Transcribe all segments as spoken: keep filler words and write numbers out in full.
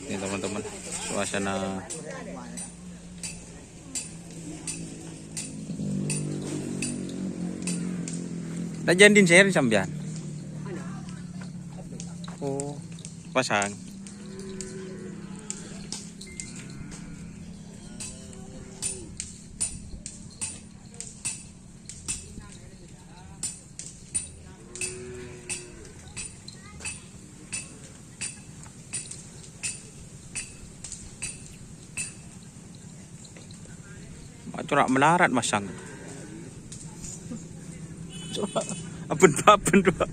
Ini teman-teman, suasana. Tajandin sharing sampeyan. Oh, pasang. Corak melarat masang. Aben-aben, Pak.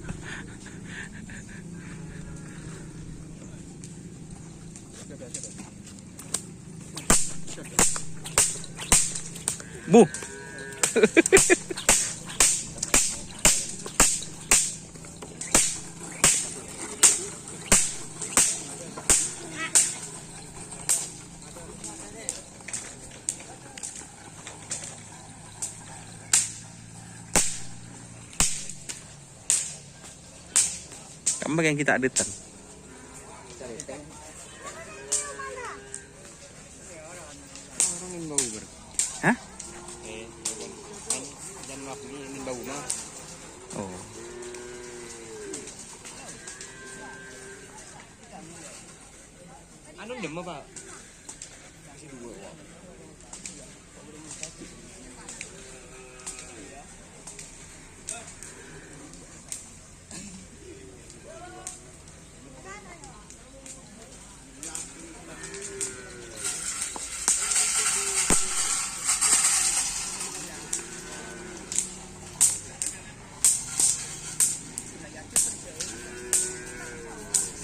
Bu. Kamu yang kita adetan. Orang yang bau ber. Hah? Eh, jangan, jangan maaf, ini, ini bau mah. Oh. Anu, dem apa?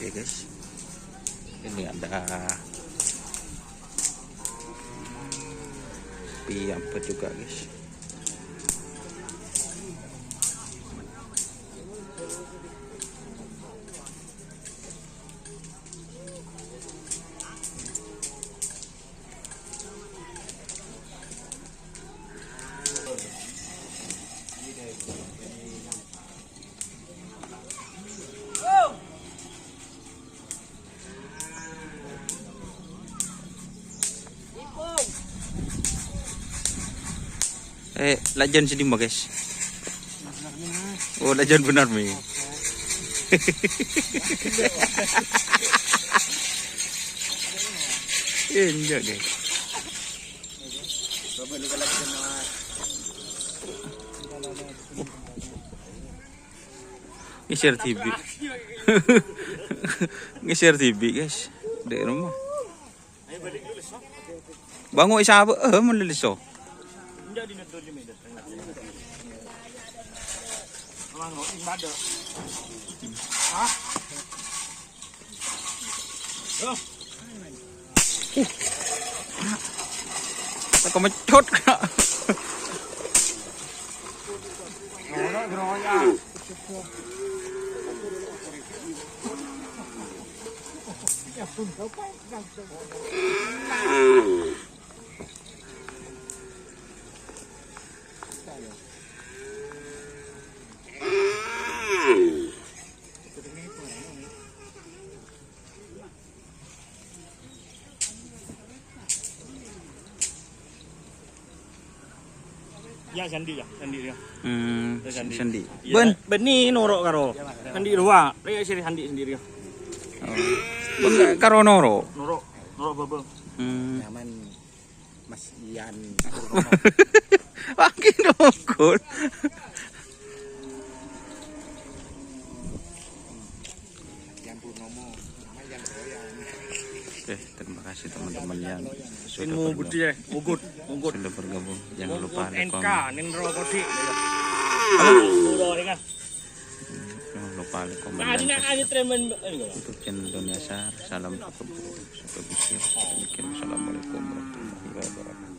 Oke, guys, ini ada piyampe juga, guys. Eh, lajân sè dimma, guys? Oh, lajân bhender, Mi. Eh, enjâ', guys. Ngèsèr dhibi'. Ngèsèr dhibi', guys. Dek rumah. Bango' isapa, eh, mon lèlèsso. Teko mecot, Kak. Ya, sandi, ya, sandi, ya. Hmm, ya, sandi. Sandi. Iya. Ben, bânnè noro' karo. Sandi rowa, rè sè sandi sendiri, ya. Oh. Ben karo noro'. Noro', noro' bâbâ. Hmm. Nyaman. Mas Ian Purnomo. Makin nongkol. Ian Purnomo, sama Ian Royan. Oke, terima kasih teman-teman yang sudah Ini mau bergabung. Gede, ya? Ugut, ugut. Sudah bergabung. Jangan lupa Ugut like, N K, komen. Nin Rokodi. Apa? Jangan lupa like, komen, Nah, dan ini, ini subscribe. Tremen, ini, YouTube channel Doni Asar. Salam cukup, cukup pikir. Demikian. Assalamualaikum warahmatullahi wabarakatuh.